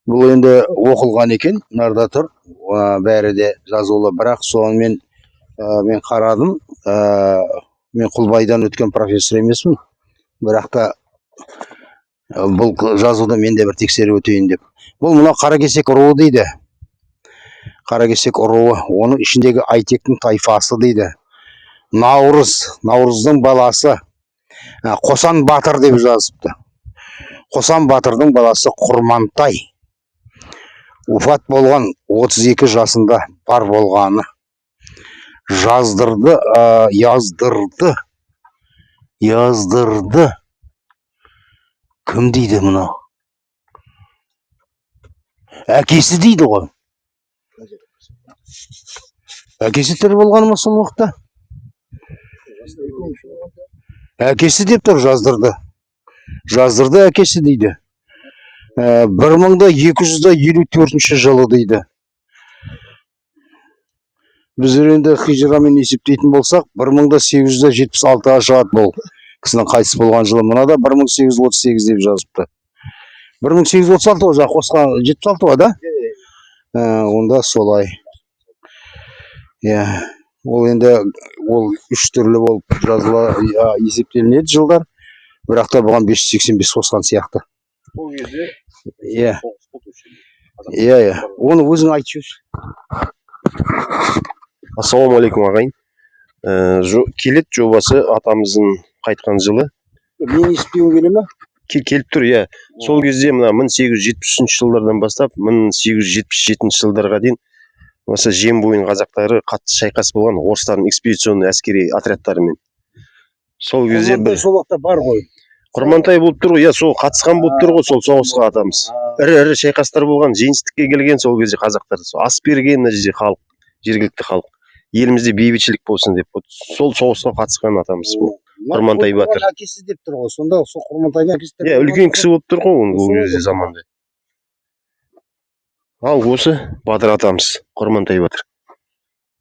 Бұл енді оқылған екен, нарда тұр, бәрі де жазулы, бірақ сонымен мен қарадым, мен Құлбайдан өткен профессор емеспін, бірақ та бұл жазуды мен де бір тексеріп өтейін деп. Бұл мынау Қаракесек руы дейді. Қаракесек руы, оның ішіндегі Айтектің тайфасы дейді. Наурыз, Наурыздың баласы Қосан батыр деп жазыпты. Қосан батырдың баласы Құрмантай. Уфат болған 32 жасында бар болғаны. Жаздырды, яздырды. Яздырды. Кім дейді мынау? Әкесі дейді ғой. Әкесі тірі болғаны ма сол уақытта? Әкесі деп тұр, жаздырды. Жаздырды әкесі дейді. 1254 жылы дейді. Біздер енді хижрамен есептейтін болсақ, 1876-ға шығады бұл кісінің қайтыс болған жылы. Мынада 1838 деп жазыпты. 1836 ғой, жаңа қосқан 76 ғой да? Онда солай. Иә, ол енді ол үш түрлі болып жазыла есептелінеді жылдар. Бірақ та бұған 585 қосқан сияқты. Ол кезде соғыс болды осы жерде. Иә. Оны өзің айтып жіберші. Ассалаумағалейкум, ағайын. Келеді жобасы атамыздың қайтқан жылы. Мен есептеуім келе ме? Келіп тұр, иә. Сол кезде мына 1873 жылдардан бастап 1877 жылдарға дейін осы Жем бойының қазақтары қатты шайқас болған орыстардың экспедиционный әскери отрядтарымен. Сол кезде Құрмантай бір сол уақытта бар ғой. Құрмантай болып тұр ғой, иә, сол қатысқан болып тұр ғой сол соғысқа атамыз. Ірі ірі шайқастар болған, жеңістікке келген сол кезде қазақтар. Сол ас берген мына жерде халық, жергілікті халық. Елімізде бейбітшілік болсын деп. Вот сол соғысқа қатысқан атамыз бұл. Құрмантай батыр. Әкесі деп тұр ғой. Сонда сол Құрмантайдың әкесі деп Иә, үлкен кісі болып тұр ғой ол Солай кезде ғой. заманда. Ал осы батыр атамыз Құрмантай батыр.